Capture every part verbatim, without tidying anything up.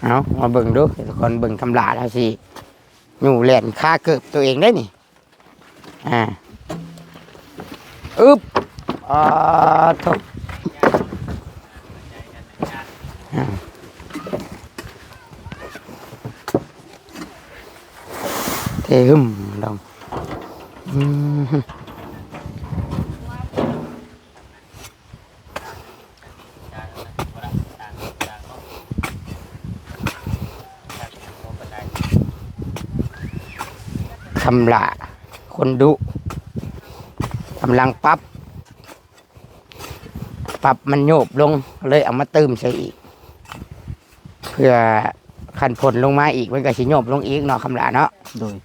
เอามาเบิ่งดู ทุกคนเบิ่งคำหลาแล้วสิ อยู่แล่นคาเกิบตัวเองได้นี่ อ่า อึบ อ่า โถ่ อ่า เทหึ่มลง อืม คำหลา คนดุ กำลังปรับ ปรับมันโยบลง เลยเอามาเติมใส่อีก เพื่อคันฝนลงมาอีก มันก็สิโยบลงอีกเนาะ คำหลาเนาะ โดย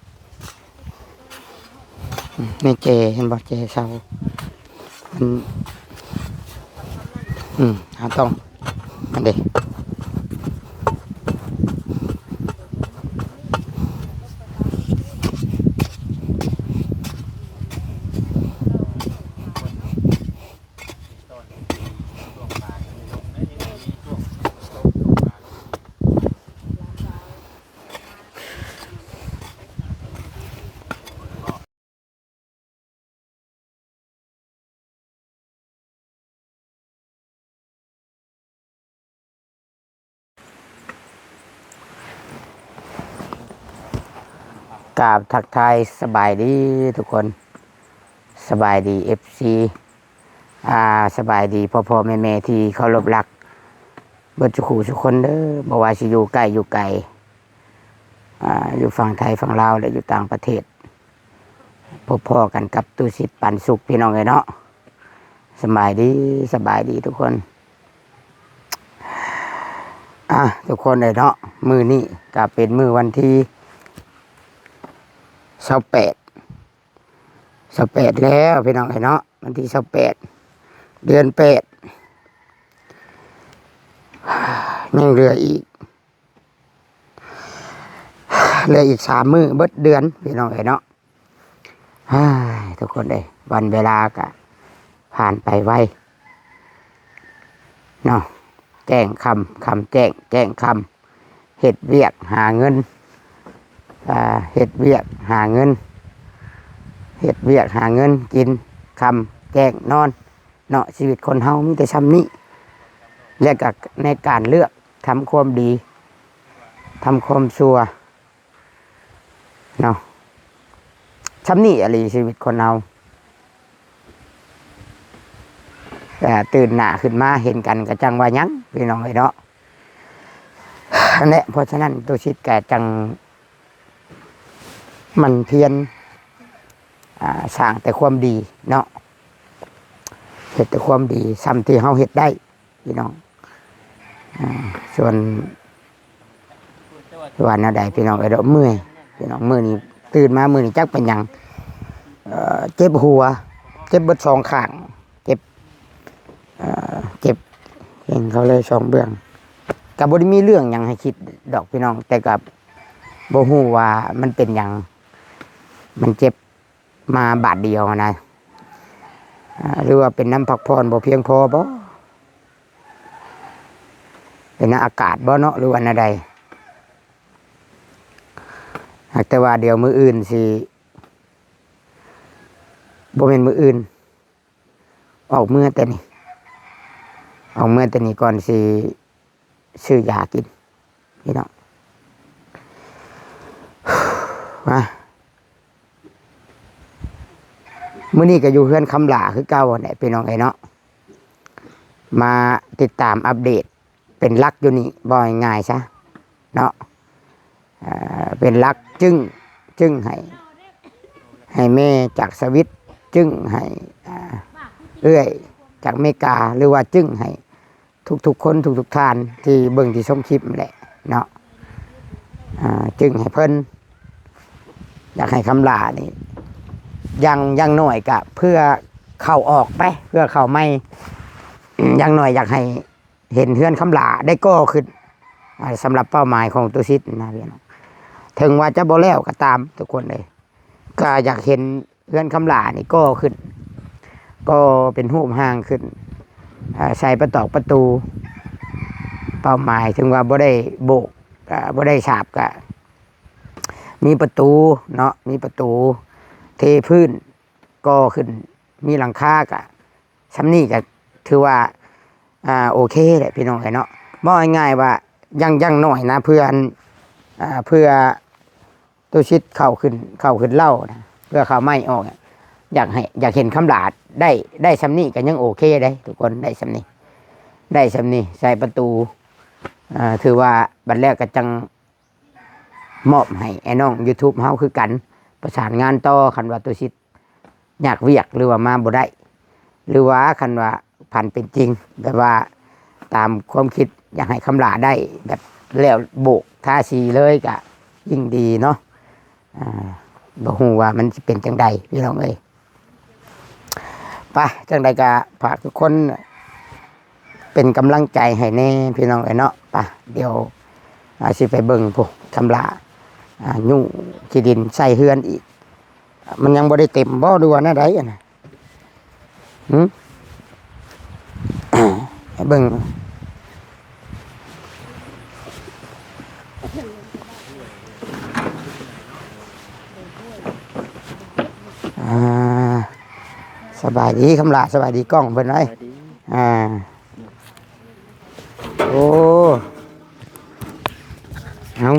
นี่เจ เห็นบ่ เจเสา มัน อืม เอาต้อง มันเด้ กราบทักทายสบายดีทุกคน สบายดี เอฟซี อ่า สบายดีพ่อๆ แม่ๆ ที่เคารพรัก เบิดสุขุสุคนเด้อ บ่ว่าสิอยู่ใกล้อยู่ไกล อ่า อยู่ฝั่งไทยฝั่งลาวและอยู่ต่างประเทศ พบพ้อกันกับตู้สิทธิ์ปันสุขพี่น้องเอ้ยเนาะ สบายดี สบายดีทุกคน อ่ะ ทุกคนเอ้ยเนาะ มื้อนี้ก็เป็นมื้อวันที่ซาวแปด ซาวแปดแล้วพี่น้องเอ้ยเนาะ วันที่ซาวแปด เดือนแปด ยังเหลืออีก เหลืออีกสามมื้อเบิดเดือนพี่น้องเอ้ยเนาะ อ้าย ทุกคนเอ้ย วันเวลาก็ผ่านไปไวเนาะ แจ้งค่ำ ค่ำแจ้ง แจ้งค่ำ เฮ็ดเวียกหาเงิน อ่า เฮ็ดเวียกหาเงิน เฮ็ดเวียกหาเงินกิน ค่ำแจ้งนอน เนาะ ชีวิตคนเฮามีแต่ส่ำนี้ และก็ในการเลือกทำความดี ทำความชั่ว เนาะ ส่ำนี้อีหลีชีวิตคนเฮา แต่ตื่นหน้าขึ้นมาเห็นกันก็จั่งว่าหยัง พี่น้องเอ้ยเนาะ นั่นแหละ เพราะฉะนั้นตู้สิทธิ์ก็จั่งหมั่นเพียร อ่า สร้างแต่ความดีเนาะ เฮ็ดแต่ความดีส่ำที่เฮาเฮ็ดได้ พี่น้อง อ่า ส่วน ว่าแนวใดพี่น้องเอ้ยเนาะ เมื่อย พี่น้อง มื้อนี้ตื่นมามื้อนี้จักเป็นหยัง เอ่อ เจ็บหัว เจ็บเบิดสองข้าง เจ็บ เอ่อ เจ็บ เห็นเขาเลยสองเบื้อง ก็บ่ได้มีเรื่องหยังให้คิดดอกพี่น้อง แต่ก็บ่ฮู้ว่ามันเป็นหยัง มันเจ็บมาบาดเดียวนะ อ่า หรือว่าเป็นน้ำพักผ่อนบ่เพียงพอบ่ เป็นน้ำอากาศบ่เนาะ หรือว่าแนวใด หากแต่ว่าเดี๋ยวมื้ออื่นสิ บ่แม่นมื้ออื่น ออกเมือแต่นี่ ออกเมือแต่นี่ก่อนสิซื้อยากิน พี่น้อง มา มื้อนี้ก็อยู่เฮือนคำหลาคือเก่าแหละพี่น้องเอ้ยเนาะ มาติดตามอัปเดตเป็นหลักอยู่นี่ เว้าง่ายๆซะเนาะ เอ่อ เป็นหลักจึ้ง จึ้งให้ ให้แม่จากสวิต จึ้งให้ อ่า เอื้อยจากอเมริกา หรือว่าจึ้งให้ทุกๆคนทุกๆท่านที่เบิ่งที่ชมคลิปนั่นแหละเนาะ อ่า จึ้งให้เพิ่น อยากให้คำหลานี่ อย่าง อย่างน้อยก็เพื่อเข้าออกไป เพื่อเข้าใหม่ อย่างน้อยอยากให้เห็นเฮือนคำหลาได้ก่อขึ้น อ่า สำหรับเป้าหมายของตู้สิทธิ์นะพี่น้อง ถึงว่าจะบ่แล้วก็ตามทุกคนเอ้ย ก็อยากเห็นเฮือนคำหลานี่ก่อขึ้น ก่อเป็นรูปร่างขึ้น อ่า ใส่ประตอกประตู เป้าหมายถึงว่าบ่ได้โบก ก็บ่ได้สาบ ก็มีประตูเนาะ มีประตู เทพื้น ก่อขึ้น มีหลังคา ก็ส่ำนี้ก็ถือว่า อ่า โอเคแหละพี่น้องเอ้ยเนาะ เว้าง่ายๆว่า อย่าง อย่างน้อยนะ เพื่ออัน อ่า เพื่อ ตุสิทธิ์เข้าขึ้น เข้าขึ้นเล่านะ เพื่อเข้าไม้ออกเนี่ย อยากให้ อยากเห็นคำหลาได้ ได้ส่ำนี้ก็ยังโอเคเด้ ทุกคน ได้ส่ำนี้ ได้ส่ำนี้ ใส่ประตู อ่า ถือว่าบัดแล้วก็จั่งมอบให้ไอ้น้อง YouTube เฮาคือกัน ประสานงานต่อ คันว่าตุสิทธิ์ ยากเวียก หรือว่ามาบ่ได้ หรือว่าคันว่าผันเป็นจริง แบบว่าตามความคิดอยากให้คำหลาได้ แบบแล้วโบกทาสีเลยก็ยิ่งดีเนาะ อ่า บ่ฮู้ว่ามันสิเป็นจั่งใดพี่น้องเอ้ย ไป จั่งใดก็ฝากทุกคนเป็นกำลังใจให้แน่พี่น้องเอ้ยเนาะ ไป เดี๋ยว อ่า สิไปเบิ่งพุ้น คำหลา อ่า ยุขี้ดินใส่เฮือนอีก มันยังบ่ได้เต็มบ่ หรือว่าแนวใดอะนะ หึ ให้เบิ่ง อ่า สบายดีคำหลา สบายดีกล้องเพิ่นหน่อย สบายดี อ่า โอ้ เอา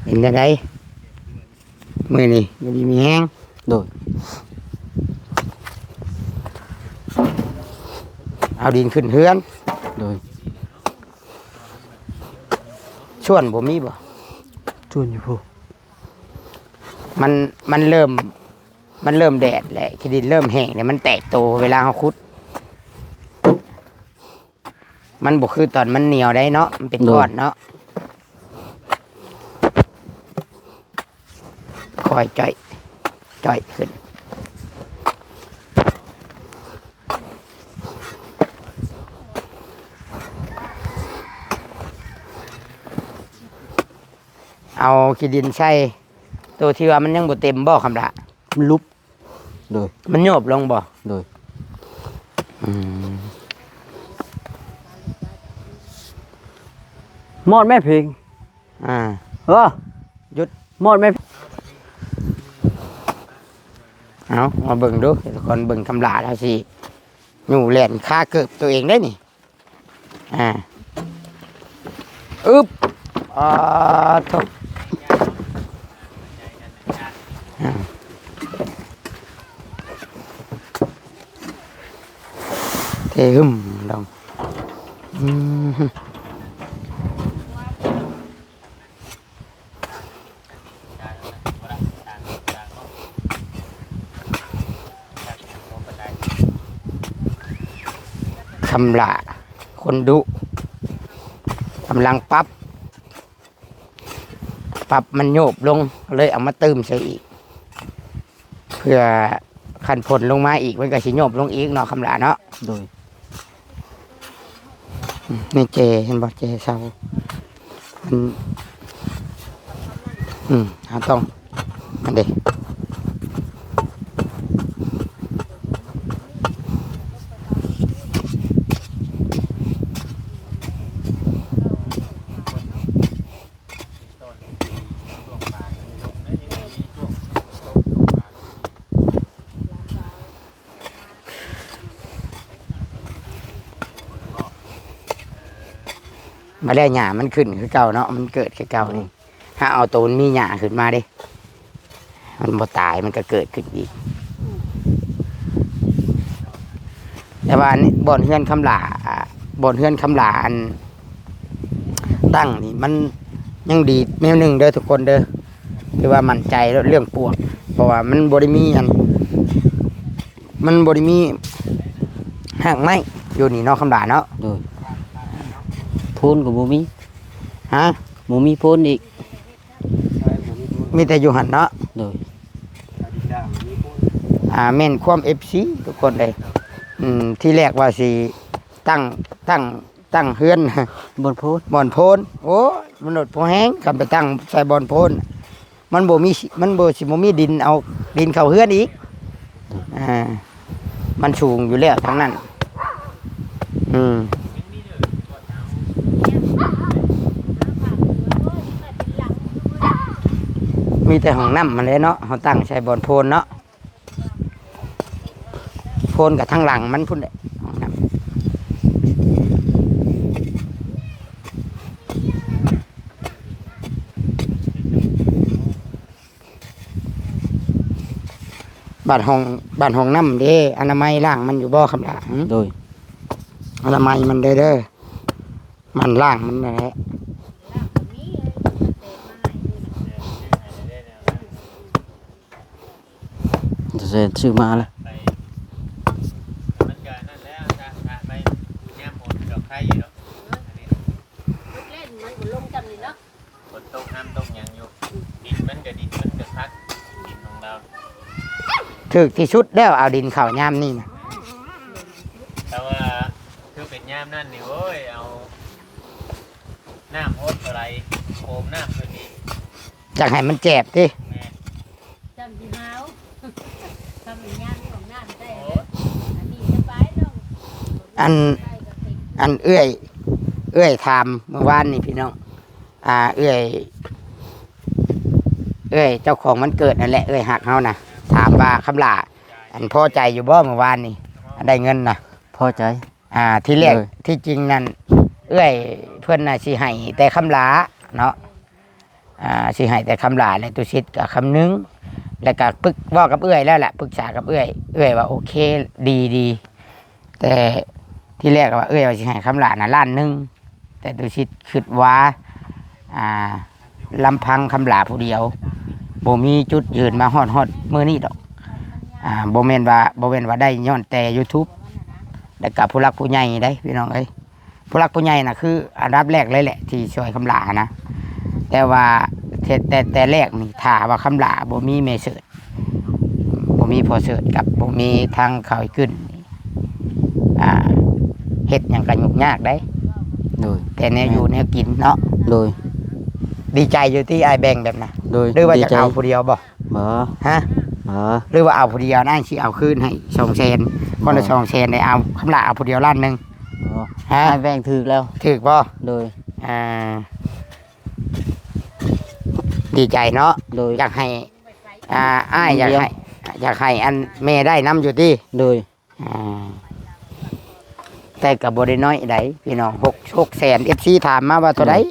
เป็นจั่งใด มื้อนี้อยู่ดีมีแฮง โดย เอาดินขึ้นเฮือน โดย สวนบ่มีบ่ สวนอยู่พุ้น มัน มันเริ่ม มันเริ่มแดดแหละ ขี้ดินเริ่มแห้งแล้ว มันแตกโตเวลาเฮาขุด มันบ่คือตอนมันเหนียวได้เนาะ มันเป็น โดย ก้อนเนาะ ค่อยจ้อย จ้อยขึ้น เอาขี้ดินใส่ ตัวที่ว่ามันยังบ่เต็มบ่ คำหลา มันลุบ โดย มันโยบลงบ่ โดย อืม มอดแม่เพลง อ่า เออ หยุด มอดแม่ เอา มาเบิ่งดู ทุกคน เบิ่งคำหลาแล้วสิ อยู่แล่นคาเกิบตัวเองได้นี่ อ่า อึบ อ่า โถ่ อ่า เทหึ่มลง อืม คำหลา คนดุ กำลังปรับ ปรับมันโยบลง เลยเอามาเติมใส่อีก เพื่อคันฝนลงมาอีก มันก็สิโยบลงอีกเนาะ คำหลาเนาะ โดย อืม นี่แจ เห็นบ่ แจเสา มัน อืม เอาต้อง อันเด้ มาแล้วหญ้ามันขึ้นคือเก่าเนาะ มันเกิดคือเก่านี่ ถ้าเอาตัวมันมีหญ้าขึ้นมาเด้ มันบ่ตาย มันก็เกิดขึ้นอีก แต่ว่าอันนี้บ่อนเฮือนคำหลา อ่า บ่อนเฮือนคำหลาอันตั้งนี่ มันยังดีแนวหนึ่งเด้อทุกคนเด้อ คือว่ามั่นใจเรื่องปลวก เพราะว่ามันบ่ได้มีอัน มันบ่ได้มีหากไม้อยู่นี่เนาะ คำหลาเนาะ โดย โพนก็บ่มี ฮะ บ่มีโพนอีก มีแต่อยู่หั่นเนาะ โดย อ่า แม่นความ เอฟซี ทุกคนเลย อืม ที่แรกว่าสิตั้ง ตั้ง ตั้งเฮือน บ่อนโพน บ่อนโพน โอ้ย มันโลดพอแฮง คันไปตั้งใส่บ่อนโพน มันบ่มี มันบ่ สิบ่มีดิน เอาดินเข้าเฮือนอีก อ่า มันสูงอยู่แล้วทางนั้น อืม มีแต่ห้องน้ำมันเลยเนาะ เขาตั้งใส่บ่อนโพนเนาะ โพนกับทางหลังมันพุ่นแหละ ห้องน้ำ บ้านห้อง บ้านห้องน้ำเด้ อนามัยล้างมันอยู่บ่ คำล่า หึ โดย อนามัยมันเด้อ เด้อ มันล้างมันนั่นแหละ เซนซื้อมาแล้ว ไป มันก็นั่นแหละ ถ้า ถ้าไปยามฝนดอกไข่อยู่ดอก อันนี้ เล่นมันบ่ลงจำนี่เนาะ ฝนตกน้ำตกหยังอยู่ ดินมันก็ดินมันก็คัก ดินของเรา ถืกที่สุดแล้ว เอาดินเข้ายามนี่นะ แต่ว่าคือเป็นยามนั่นนี่ โอ้ย เอาน้ำหดอะไร โอมน้ำตัวนี้ อยากให้มันแจบติ แม่น จำสิหาว ทำเป็นยามของน้ำได้ โอ้ อันนี้สบายเนาะ อัน อันเอื้อย เอื้อยถามเมื่อวานนี่พี่น้อง อ่า เอื้อย เอื้อยเจ้าของวันเกิดนั่นแหละ เอื้อยฮักเฮานะ ถามว่า คำหล่า อันพอใจอยู่บ่เมื่อวานนี่ อันได้เงินนะ พอใจ อ่า ที่แรก โดย ที่จริงนั่น เอื้อยเพิ่นน่ะสิให้แต่คำหล่าเนาะ อ่า สิให้แต่คำหล่า และตุสิทธิ์ก็คำนึง แล้วก็ปรึก เว้ากับเอื้อยแล้วแหละ ปรึกษากับเอื้อย เอื้อยว่าโอเค ดี ดี แต่ที่แรกว่าเอื้อยว่าสิให้คำหล่าน่ะล้านหนึ่ง แต่ตุสิทธิ์คิดว่า อ่า ลำพังคำหล่าผู้เดียว บ่มีจุดยืนมาฮอด ฮอดมื้อนี้ดอก อ่า บ่แม่นว่า บ่แม่นว่าได้ย้อนแต่ YouTube แล้วก็ผู้หลักผู้ใหญ่เด้พี่น้องเอ้ย ผู้หลักผู้ใหญ่น่ะคืออันดับแรกเลยแหละที่ช่วยคำหล่านะ แต่ว่าแต่ แต่ แต่แรกนี่ถ้าว่าคำหล่าบ่มีแม่เสิร์ช บ่มีพ่อเสิร์ชกับบ่มีทางเขาให้ขึ้น อ่า เฮ็ดหยังก็ยุ่งยากเด้ โดย แต่แนวอยู่แนวกินเนาะ โดย ดีใจอยู่ที่อ้ายแบ่งแบบนั้น โดย หรือว่าจะ ดีใจ เอาผู้เดียวบ่ บ่ ฮะ บ่ หรือว่าเอาผู้เดียวนะ สิเอาคืนให้สองแสน คนละ บ่ สองแสน ได้เอา คำหล่าเอาผู้เดียวล้านหนึ่ง บ่ ฮะ อ้ายแบ่งถืกแล้ว ถืกบ่ โดย อ่า ดีใจเนาะ โดย อยากให้ อ่า อ้ายอยากให้ เดียว อยากให้อันแม่ได้นำอยู่ติ โดย อ่า แต่ก็บ่ได้น้อยใดพี่น้อง หก หกแสน เอฟซี ถามมาว่าเท่าใด อื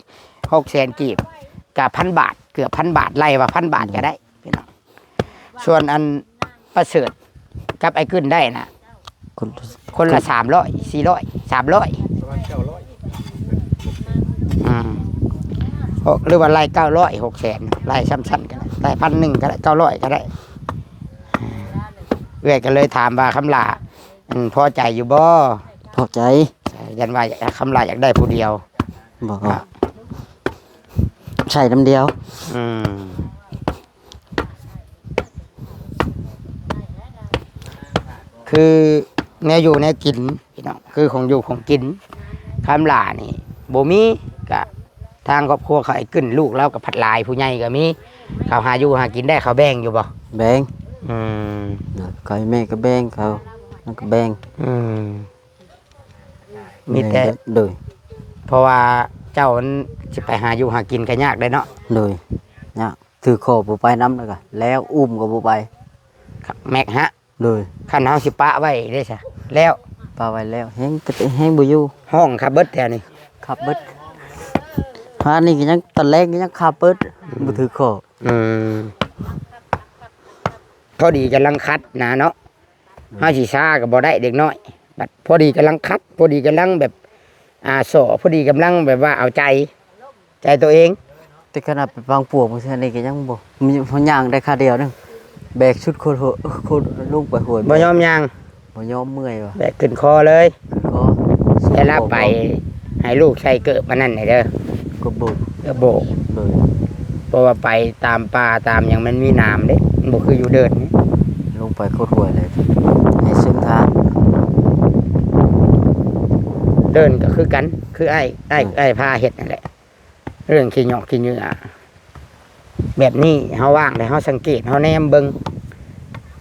ม หกแสนกีบ ก็พันบาท เกือบพันบาท ไล่ว่าพันบาทก็ได้พี่น้อง ส่วนอันประเสริฐกับไอ้กึ้นได้นะ คน คนละ คน สามร้อย สี่ร้อย สามร้อย ประมาณเก้าร้อย อืม โอ้ หรือว่าไล่เก้าร้อย หกแสน ไล่ซ้ำๆ ก็ได้ ไล่พันหนึ่งก็ได้ เก้าร้อยก็ได้ เอื้อยก็เลยถามว่า คำหล่า อืม พอใจอยู่บ่ พอใจ ยันว่าคำหล่าอยากได้ผู้เดียว บอกว่า อ่ะ ใส่น้ำเดียว อืม คือแนวอยู่แนวกินพี่น้อง คือของอยู่ของกิน คำหล่านี่บ่มี ก็ทางครอบครัวเขาไอ้กึ้น ลูกเราก็พัดหลาย ผู้ใหญ่ก็มี เขาหาอยู่หากินได้ เขาแบ่งอยู่บ่ แบ่ง อืม เดี๋ยวเขาให้แม่ก็แบ่ง เขานั่นก็แบ่ง อืม มีแต่ โดย เพราะว่าเจ้ามันสิไปหาอยู่หากินก็ยากเด้เนาะ โดย ยาก ถือขอบ่ไปนำแล้วก็ แล้วอุ้มก็บ่ไป แม็กฮะ โดย คันเฮาสิปะไว้เด้ซะ แล้ว ปะไว้แล้ว แฮง แฮงบ่อยู่ ห้องขับเบิดแถวนี้ ขับเบิด หานี่ก็ยัง ตอนแรกก็ยังขับเบิด อืม บ่ถือขอ อืม พอดีกำลังคัดนะเนาะ เฮาสิช้าก็บ่ได้เด็กน้อย บัดพอดีกำลังคัด พอดีกำลังแบบ อ่า ซ้อ พอดีกำลังแบบว่าเอาใจ ใจตัวเอง แต่ขนาดไปปางปวกมื้อเช้านี่ก็ยังบ่ มี มันย่างได้ขาเดียวนึง แบกชุดโคตรโหด โคตรลงไปโหด บ่ยอมย่าง บ่ยอม เมื่อยว่ะ แบกขึ้นคอเลย ขึ้นคอ แต่ลาไป ให้ลูกใส่เกิบอันนั้นให้เด้อ กระโบก กระโบก โดย เพราะว่าไปตามป่าตามหยังมันมีหนามเด้ มันบ่คืออยู่เดินนี่ ลงไปโคตรห้วยเลย ให้เส้นทาง เดินก็คือกัน คืออ้าย อ้าย อืม อ้ายพาเฮ็ดนั่นแหละ เรื่องขี้หยอกขี้เหยื่อ แบบนี้เฮาว่างแล้วเฮาสังเกต เฮาแนมเบิ่ง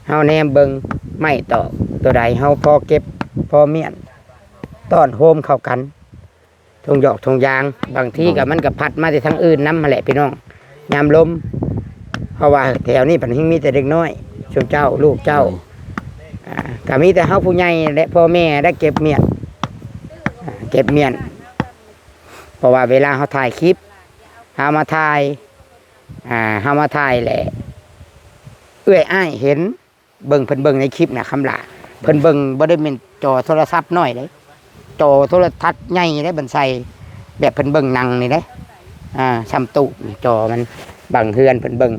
เฮาแนมเบิ่ง ไม้ตอกตัวใดเฮาพอเก็บ พอเมี้ยน ต้อนโฮมเข้ากัน ถุงหยอกถุงยาง บางทีก็ โดย มันก็พัดมาแต่ทางอื่นนำหั้นแหละพี่น้อง ยามลม เพราะว่าแถวนี้เพิ่นยังมีแต่เด็กน้อย ชุมเจ้า ลูกเจ้า โดย อ่า ก็มีแต่เฮาผู้ใหญ่และพ่อแม่ได้เก็บเมียน อ่า เก็บเมียน เพราะว่าเวลาเฮาถ่ายคลิป เฮามาถ่าย อ่า เฮามาถ่ายแหละ เอื้อยอ้ายเห็น เบิ่ง เพิ่นเบิ่งในคลิปนะ คำหลา เพิ่นเบิ่งบ่ได้แม่นจอโทรศัพท์น้อยเด้ จอโทรทัศน์ใหญ่เด้ เพิ่นใส่แบบเพิ่นเบิ่งหนังนี่เด้ อ่า ส่ำตู้นี่ จอมัน บางเฮือนเพิ่นเบิ่ง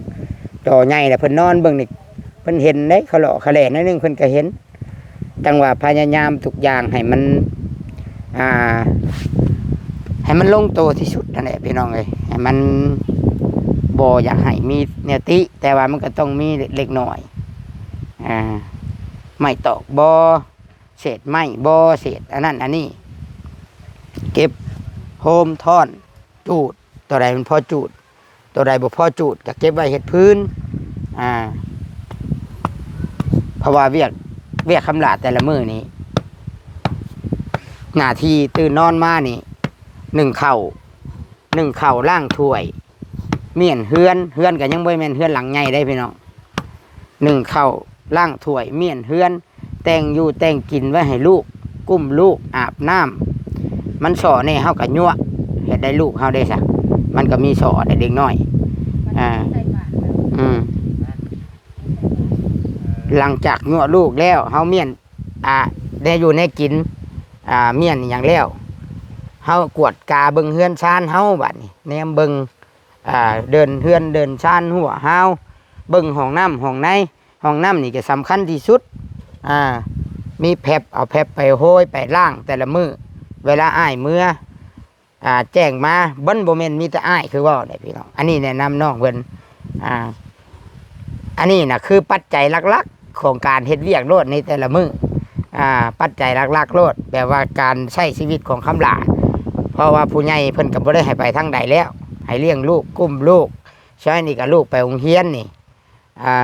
จอใหญ่แล้วเพิ่นนอนเบิ่งนี่ เพิ่นเห็นเด้ เขาเลาะเขาแหล่หน่อยหนึ่งเพิ่นก็เห็น จั่งว่าพยายามทุกอย่างให้มัน อ่า ให้มันลงตัวที่สุดนั่นแหละพี่น้องเอ้ย ให้มัน บ่อยากให้มีแนวติ แต่ว่ามันก็ต้องมีเล็กน้อย อ่า ไม้ตอกบ่ เศษไม้บ่ เศษอันนั้นอันนี้ เก็บโฮมท่อน จูด ตัวใดมันพอจูด ตัวใดบ่พอจูดก็เก็บไว้เฮ็ดฟืน อ่า เพราะว่าเวียก เวียกคำหลาแต่ละมื้อนี้ หน้าที่ตื่นนอนมานี่ นึ่งข้าว นึ่งข้าว ล้างถ้วย เมี้ยนเฮือน เฮือนก็ยังบ่แม่นเฮือนหลังใหญ่เด้พี่น้อง นึ่งข้าว ล้างถ้วย เมี้ยนเฮือน แต่งอยู่แต่งกินไว้ให้ลูก กุ้มลูก อาบน้ำ มันส่อแน่เฮาก็ยั่ว เฮ็ดได้ลูกเฮาได้ซะ มันก็มีส่อได้เด็กน้อย อ่า อืม หลังจากยั่วลูกแล้ว เฮาเมี้ยน อ่า ได้อยู่ได้กิน อ่า เมี้ยนอหย่างแล้ว เฮากวดกาเบิ่งเฮือนซานเฮาบัดนี้ แนมเบิ่ง อ่า เดินเฮือนเดินซานหัวฮาว เบิ่งห้องน้ำห้องใน ห้องน้ำนี่ก็สำคัญที่สุด อ่า มีแพ็บ เอาแพ็บไปโฮยไปล้างแต่ละมื้อ เวลาอ้ายเมือ อ่า แจ้งมา บ่น บ่แม่นมีแต่อ้ายคือเว้าได้พี่น้อง อันนี้แนะนำน้องเพิ่น อ่า อันนี้น่ะคือปัจจัยหลักๆของการเฮ็ดเวียกโลดในแต่ละมื้อ อ่า ปัจจัยหลักๆโลด แบบว่าการใช้ชีวิตของคำหลา เพราะว่าผู้ใหญ่เพิ่นก็บ่ได้ให้ไปทางใดแล้ว ให้เลี้ยงลูก กุ้มลูก ช่วงนี้ก็ลูกไปโรงเรียนนี่ อ่า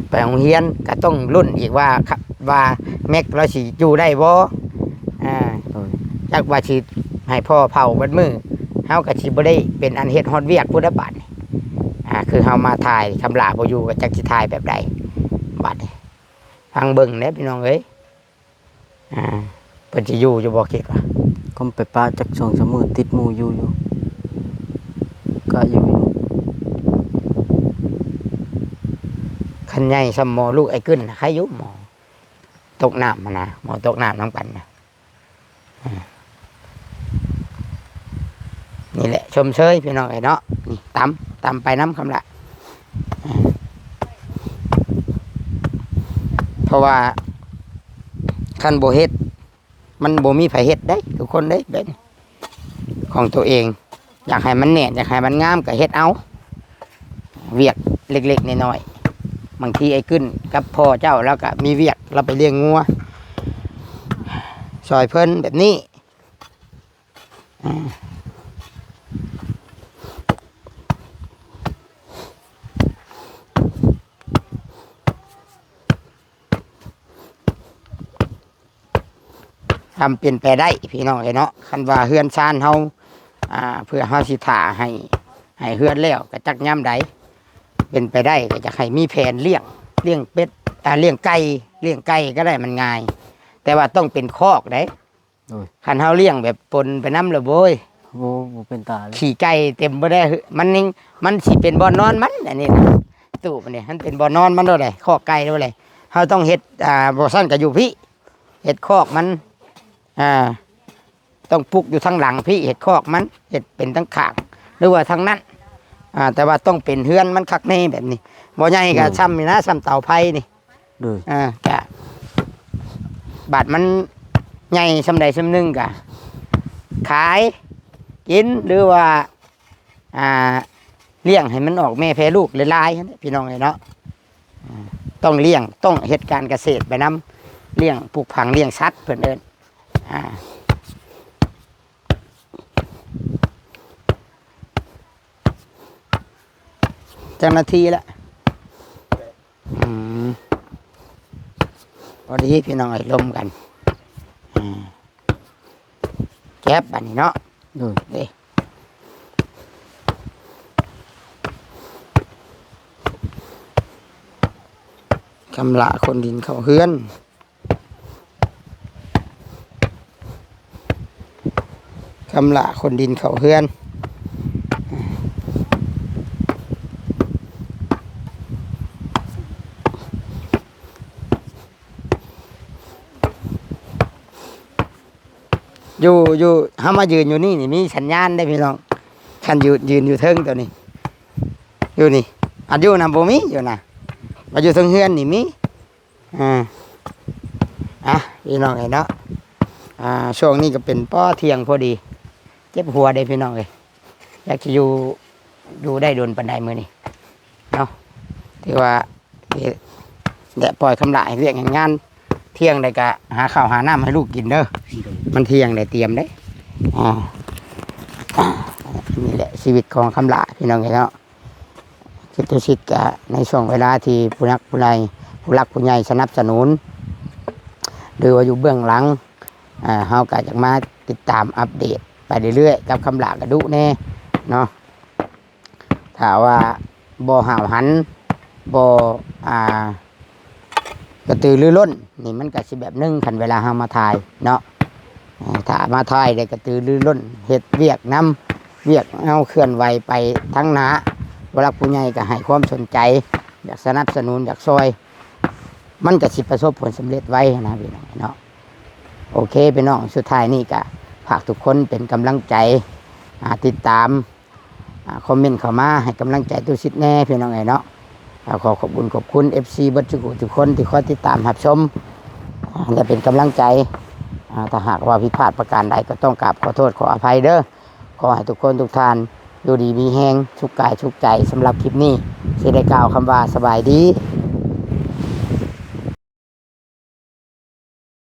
ไปโรงเรียนก็ต้องลุ้นอีกว่า ว่าแม็กเราสิอยู่ได้บ่ อ่า โดย จักว่าสิให้พ่อเผาเบิดมื้อ เฮาก็สิบ่ได้เป็นอันเฮ็ดฮอดเวียกพุ้นละบาดนี่ อ่า คือเฮามาถ่ายคำหลาบ่อยู่ ก็จักสิถ่ายแบบใดบาดนี้ ฟังเบิ่งเด้อพี่น้องเอ้ย อ่า เพิ่นสิอยู่อยู่บ่คิดว่า ก็ไปปะจักสองสามมื้อติดหมู่อยู่อยู่ ก็อยู่อยู่ คันใหญ่ส่ำหมอลูกไอ้กึ้นน่ะ ใครอยู่หมอ ตกน้ำหั้นนะ หมอตกน้ำนำกันนะ อ่า นี่แหละชมเชยพี่น้องเอ้ยเนาะ นี่ตำ ตำไปนำคำละ อ่า เพราะว่าคันบ่เฮ็ด มันบ่มีไผเฮ็ดได้ทุกคนเด้ แบบของตัวเอง อยากให้มันแน่น อยากให้มันงามก็เฮ็ดเอา เวียกเล็กๆน้อยๆ บางทีไอ้กึ้นกับพ่อเจ้า แล้วก็มีเวียก เราไปเลี้ยงงัว ซอยเพิ่นแบบนี้ อ่า ทำเป็นไปได้พี่น้องเอ้ยเนาะ คันว่าเฮือนซานเฮา อ่า เพื่อเฮาสิถ่าให้ ให้เฮือนแล้วก็จักยามใด เป็นไปได้ก็อยากให้มีแผนเลี้ยง เลี้ยงเป็ด อ่า เลี้ยงไก่ เลี้ยงไก่ก็ได้มันง่าย แต่ว่าต้องเป็นคอกเด้ โอ้ย คันเฮาเลี้ยงแบบปนไปนำละโว้ย โอ้ บ่เป็นตาเลย ขี้ไก่เต็มบ่ได้ มันยัง มันสิเป็นบ่อนนอนมัน อันนี้นะ ตู้มันนี่ มันเป็นบ่อนนอนมันโลดเลย คอกไก่โลดเลย เฮาต้องเฮ็ด อ่า บ่ซั้นก็อยู่พี้ เฮ็ดคอกมัน อ่า ต้องปลูกอยู่ทางหลังพี้ เฮ็ดคอกมัน เฮ็ดเป็นทางข้าง หรือว่าทางนั้น อ่า แต่ว่าต้องเป็นเฮือนมันคักแน่แบบนี้ บ่ใหญ่ก็ อืม ซ่ำนี่นะ ซ่ำเตาไฟนี่ โดย อ่า ก็บาดมันใหญ่ส่ำใดส่ำหนึ่งก็ขายกิน หรือว่า อ่า เลี้ยงให้มันออกแม่แพร่ลูกหลายๆ หั้นแหละพี่น้องเอ้ยเนาะ อ่า ต้องเลี้ยง ต้องเฮ็ดการเกษตรไปนำ เลี้ยงปลูกผักเลี้ยงสัตว์เพิ่นเอิ้น อ่า เจ้าหน้าที่ละ อืม พอดีพี่น้องเอ้ย ลมกัน อ่า แก๊บอันนี้เนาะ โดย เด้ คำหละขนดินเข้าเฮือน คำหละขนดินเข้าเฮือน อยู่ อยู่ เฮามายืนอยู่นี่นี่มีสัญญาณได้พี่น้อง คันยืน ยืนอยู่เทิงตัวนี้ อยู่นี่ อันอยู่นำบ่มีอยู่นะ มาอยู่เทิงเฮือนนี่มี อ่า อ่ะ พี่น้องเอ้ยเนาะ อ่า ช่วงนี้ก็เป็นป้อเที่ยงพอดี เจ็บหัวเด้พี่น้องเอ้ย อยากจะอยู่ อยู่ได้โดนปานใดมื้อนี้ เนาะ ถือว่า เฮ็ด และปล่อยคำหละให้เวียกให้งาน เที่ยงได้ก็หาข้าวหาน้ำให้ลูกกินเด้อ มันเที่ยงได้เตรียมเด้ อ่า นี่แหละชีวิตของคำหละพี่น้องเอ้ยเนาะ คิดตุสิทธิ์กะในช่วงเวลาที่ผู้นักผู้ใหญ่ ผู้หลักผู้ใหญ่สนับสนุน หรือว่าอยู่เบื้องหลัง อ่า เฮาก็อยากมาติดตามอัปเดตไปเรื่อยๆ กับคำหละกะดุแน่เนาะ ถ้าว่าบ่ห้าวหัน บ่ อ่า กระตือรือร้น นี่มันก็สิแบบหนึ่ง คันเวลาเฮามาถ่ายเนาะ อ่า ถ้ามาถ่ายได้กระตือรือร้น เฮ็ดเวียกนำ เวียกเฮาเคลื่อนไหวไปทางหน้า ผู้หลักผู้ใหญ่ก็ให้ความสนใจ อยากสนับสนุน อยากช่วย มันก็สิประสบผลสำเร็จไวนะพี่น้องเนาะ โอเคพี่น้อง สุดท้ายนี่ก็ฝากทุกคนเป็นกำลังใจ อ่า ติดตาม อ่า คอมเมนต์เข้ามาให้กำลังใจตุสิทธิ์แน่พี่น้องเอ้ยเนาะ อ่า ขอขอบคุณขอบคุณ เอฟซี เบิดทุกผู้ทุกคนที่คอยติดตามรับชม อ่า และเป็นกำลังใจ อ่า ถ้าหากว่าผิดพลาดประการใดก็ต้องกราบขอโทษขออภัยเด้อ ขอให้ทุกคนทุกท่านอยู่ดีมีแฮง สุขกายสุขใจ สำหรับคลิปนี้ สิได้กล่าวคำว่าสบายดี